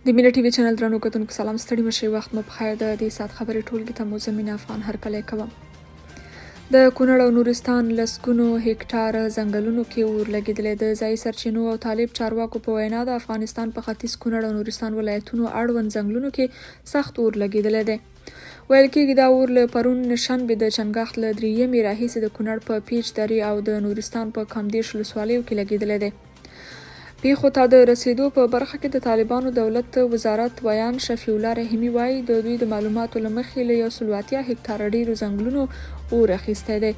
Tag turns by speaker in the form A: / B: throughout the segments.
A: د مینه ټي وي چینل درنو کتونکو سلام، ستړي مشي، وخت مو پخیر. د دې ساعت خبرې ټولګي ته مو زمینه افغان هرکلی کوم. د کونړ او نورستان لسګونو هکټاره ځنګلونو کې اور لګېدلی. د ځایي سرچینو او طالب چارواکو په وینا د افغانستان په ختیځ کونړ او نورستان ولایتونو اړوند ځنګلونو کې سخت اور لګېدلی دی. ویل کېږي دا اور له پرون شنبې د چنګاښ له درېیمې راهیسې د کونړ په پیچ درې او د نورستان په کامدېش ولسوالیو کې لګېدلی دی. پېښو ته د رسېدو په برخه کې د طالبانو دولت وزارت ویاند شفیع الله رحیمي وايي، د دوی د معلوماتو له مخې له یو سلو 80 هکټاره ډېرو ځنګلونو اور اخیستی دی.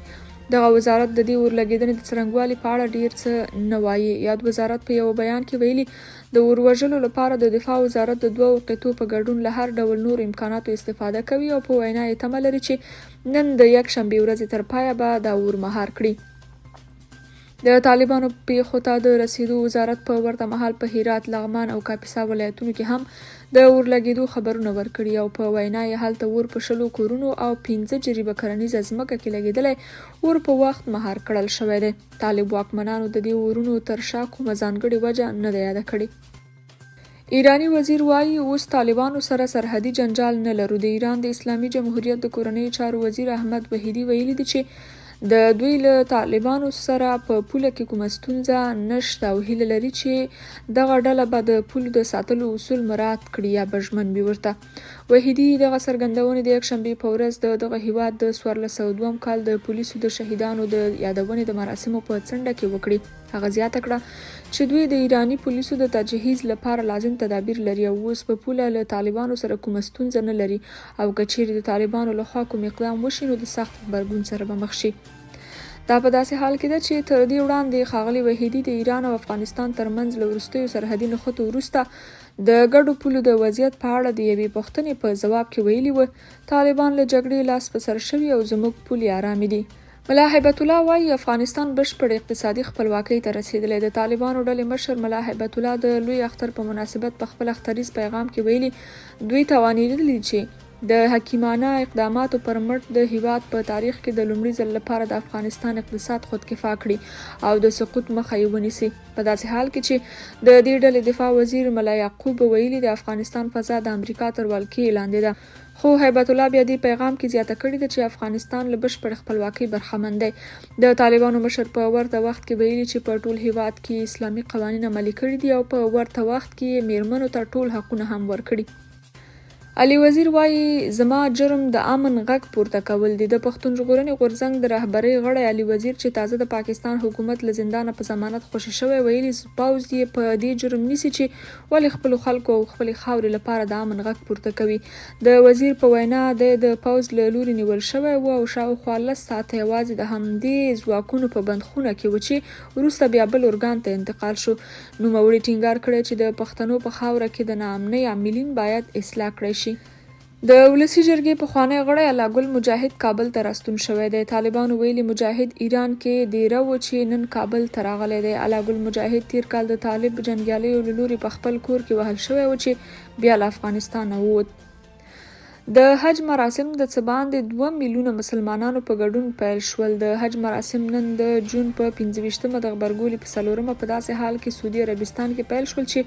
A: دغه وزارت د دې اورلګېدنې د څرنګوالي په اړه ډېر څه نه وايي. یاد وزارت په یوه بیان کې ویلي، د اور وژلو لپاره د دفاع وزارت د دوو قطعو په ګډون له هر ډول نورو امکاناتو استفاده کوي او په وینا یې تمه لري چې نن د یکشنبې ورځې تر پایه به دا اور مهار کړي. د طالبانو پیښو ته د رسیدو وزارت په ورته مهال په هرات، لغمان او کاپیسا ولایتونو کې هم د اورلګیدو خبرونه ورکړي او په وینا یې هلته اور په 20 کورونو او 5 جریبه کرنیزه ځمکه کې لګیدلی اور په وخت مهار کړل شوی دی. طالب واکمنانو د دې اورونو تر شا کومه ځانګړې وجه نه ده یاده کړې. ایراني وزیر وايي، اوس طالبانو سره سرحدي جنجال نه لرو. د ایران د اسلامي جمهوریت د کورنیو چارو وزیر احمد وحیدي ویلي دي چې د دوی له طالبانو سره په پوله کې کومه ستونزه نشته او هیله لري چې دغه ډله به د پولو د ساتلو اصول مراعات کړي یا به ژمن وي ورته. وحیدي دغه څرګندونې د یکشنبې په ورځ د دغه هیواد د 1402 کال د پولیسو د شهیدانو د یادونې د مراسمو په څنډه کې وکړې. هغه زیاته کړه چې دوی د ایراني پولیسو د تجهیز لپاره لازم تدابیر لري او اوس په پوله له طالبانو سره کومه ستونزه نه لري او که چیرې د طالبانو له خوا کوم اقدام وشي نو د سخت غبرګون سره به مخ شي. دا په داسې حال کې ده چې تر دې وړاندې ښاغلي وحیدي د ایران او افغانستان ترمنځ له وروستیو سرحدي نښتو وروسته د ګډو پولو د وضعیت په اړه د یوې پوښتنې په ځواب کې ویلي و، طالبان له جګړې لاس په سر شوي او زموږ پولې ارامې دي. ملا هیبت الله وايي، افغانستان بشپړې اقتصادي خپلواکۍ ته رسېدلی. د طالبانو ډلې مشر ملا هیبت الله د لوی اختر په مناسبت په خپل اختریز پیغام کې ویلي، دوی توانېدلي چې د حکیمانه اقداماتو پر مټ د هیواد په تاریخ کې د لومړي ځل لپاره د افغانستان اقتصاد خودکفا کړي او د سقوط مخه یې ونیسي. په داسې حال کې چې د دې ډلې دفاع وزیر ملا یعقوب ویلي، د افغانستان فضا د امریکا تر ولکې لاندې ده. خو هیبت الله بیا دې پیغام کې زیاته کړې ده چې افغانستان له بشپړې خپلواکۍ برخمن دی. د طالبانو مشر په ورته وخت کې ویلي چې په ټول هیواد کې یې اسلامي قوانین عملي کړي دي او په ورته وخت کې یې میرمنو ته ټول حقونه هم ورکړي. علي وزیر وايي، زما جرم د امن غږ پورته کول دي. د پښتون ژغورنې غورځنګ د رهبرۍ غړی علي وزیر چې تازه د پاکستان حکومت له زندانه په ضمانت خوشې شوی، ویلي پوځ یې په دې جرم نیسي چې ولې خپلو خلکو او خپلې خاورې لپاره د امن غږ پورته کوي. د وزیر په وینا، دی د پوځ له لوري نیول شوی و او شاوخوا 10 ساعته یوازې د همدې ځواکونو په بندخونه کې و چې وروسته بیا بل ارګان ته انتقال شو. نوموړي ټینګار کړی چې د پښتنو په خاوره کې د ناامنۍ عاملین باید اصلاح کړای شي. د ولسي جرګې پخوانی غړی الله ګل مجاهد کابل ته راستون شوی دی. طالبانو ویلي مجاهد ایران کې دیره و چې نن کابل ته راغلی دی. الله ګل مجاهد تیر کال د طالب جنګیالیو له لوري په خپل کور کې وهل شوی و چې بیا له افغانستانه ووت. د حج مراسم د څه باندې 2 میلیونه مسلمانانو په ګډون پیل شول. د حج مراسم نن د جون په 25مه د غبرګولي په 4مه په داسې حال کې سعودي عربستان کې پیل شول چې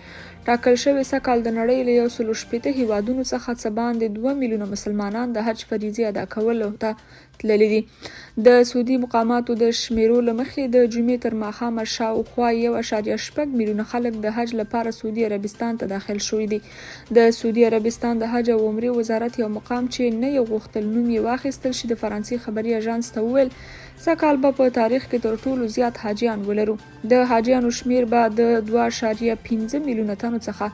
A: ټاکل شوې سږکال د نړۍ له 160 هیوادونو څخه څه باندې 2 میلیونه مسلمانان د حج فریضې ادا کولو ته تللي دي. د سعودي مقاماتو د شمېرو له مخې د جمعې تر ماښامه شاوخوا 1.6 میلیونه خلک د حج لپاره سعودي عربستان ته داخل شوي دي. د سعودي عربستان د حج او عمرې وزارت یو مقام چې نه یې غوښتل نوم یې واخیستل شي د فرانسې خبري اژانس ته وویل، سږکال به په تاریخ کې تر ټولو زیات حاجیان ولرو. د حاجیانو شمېر به د 2.5 میلیونه تنو څخه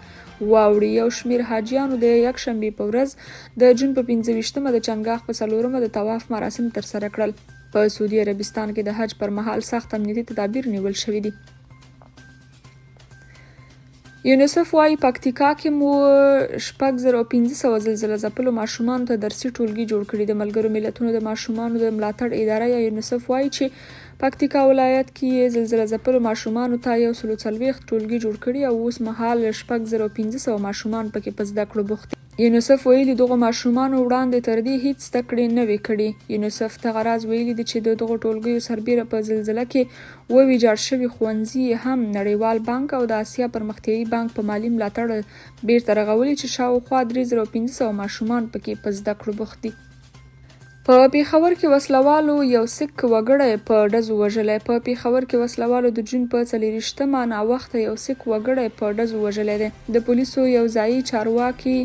A: واوړي. یو شمېر حاجیانو د یکشنبې په ورځ د جون په 25مه د چنګاښ په 4مه د طواف مراسم ترسره کړل. په سعودي عربستان کې د حج پر مهال سخت امنیتي تدابیر نیول شوي دي. یونیسف وايي، پکتیکا کې مو 6500 زلزله ځپلو ماشومانو ته درسي ټولګي جوړ کړي. د ملګرو ملتونو د ماشومانو د ملاتړ اداره یا یونیسف وايي چې پکتیکا ولایت کې یې زلزله ځپلو ماشومانو ته 140 ټولګي جوړ کړي او اوس مهال 6500 ماشومان پکې په زده کړو بوخت دي. یونیسف ویلي دغو ماشومانو وړاندې تر دې هیڅ زده کړې نه وې کړې. یونیسف دغه راز ویلي دي چې د دغو ټولګیو سربیره په زلزله کې و ویجاړ شوي ښوونځي یې هم نړیوال بانک او د اسیا پرمختیايي بانک په مالي ملاتړ بیرته رغولي چې شاوخوا 3500 ماشومان پکې په زده کړو بوخت دي. په پېښور کې وسله والو یو سیک وګړی په ډزو وژلی. په پېښور کې وسله والو د جون په څلېرویشتمه ناوخته یو سیک وګړی په ډزو وژلی دی. د پولیسو یو ځايي چارواکي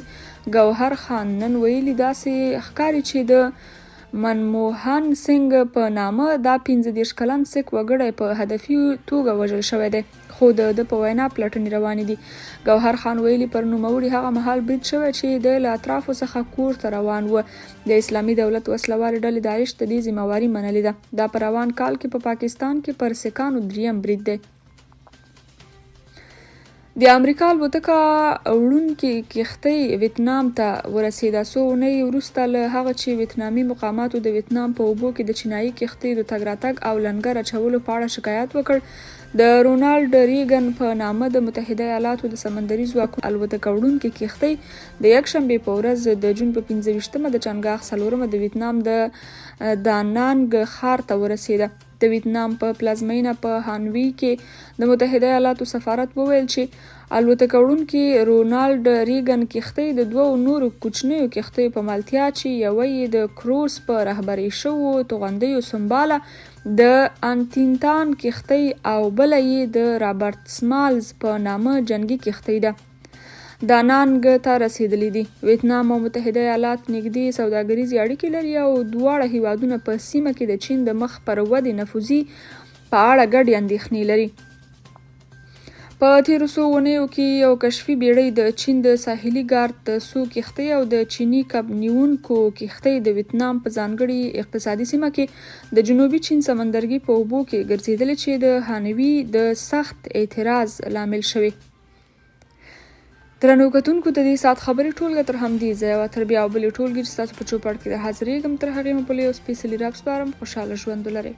A: ګوهر خان نن ویلي، داسې ښکاري چې د منموهن سینګ په نامه دا 35 کلن سیک وګړی په هدفي توګه وژل شوی دی. خو د ده په وینا پلټنې روانې دي. ګوهر خان ویلي، پر نوموړي هغه مهال برید شوی چې دی له اطرافو څخه کور ته روان و. د اسلامي دولت وسله والې ډلې داعش د دې ذمه واري منلې ده. دا په روان کال کې په پاکستان کې پر سکانو دریم برید دی. د امریکا الوتکه وړونکې کښتۍ ویتنام ته ورسېده. څو اونۍ وروسته له هغه چې ویتنامي مقاماتو د ویتنام په اوبو کې د چینايي کښتیو د تګ راتګ او لنګر اچولو په اړه شکایت وکړ، د رونالډ ریګن په نامه د متحده ایالاتو د سمندري ځواکونو الوتکه وړونکې کښتۍ د یکشنبې په ورځ د جون په 25 مه د چنګاښ څلورمه د ویتنام د دانانګ ښار ته ورسېده. د ویتنام په پلازمېنه په هانوی کې د متحده ایالاتو سفارت وویل چې الوتکه وړونکې رونالډ ریګن کښتۍ د دوو نورو کوچنیو کښتیو په ملتیا چې یوه یې د کروز په رهبرۍ شوو توغندیو سمباله د انتینتان کښتۍ او بله یې د رابرت سمالز په نامه جنګي کښتۍ ده دانانګ ته رسېدلې دي. ویتنام او متحده ایالات نږدې سوداګریزې اړیکې لري او دواړه هیوادونه په سیمه کې د چین د مخ پر ودې نفوذي په اړه ګډې اندېښنې لري. په تېرو څو اونیو کې یو کشفي بیړۍ د چین د ساحلي ګارد د څو کښتۍ او د چیني کب نیونکو کښتۍ د ویتنام په ځانګړي اقتصادي سیمه کې د جنوبي چین سمندرګي په اوبو کې ګرځېدلې چې د هانوي د سخت اعتراض لامل شوې. درنو کتونکو د دې ساعت خبرې ټولګه تر همدې ځایه وه. تر بیا او بلې ټولګې چې ستاسو په چوپړ کې حاضرېږم، تر هغې مو په لوی او سپېڅلي رب سپارم. خوشحاله ژوند ولرئ.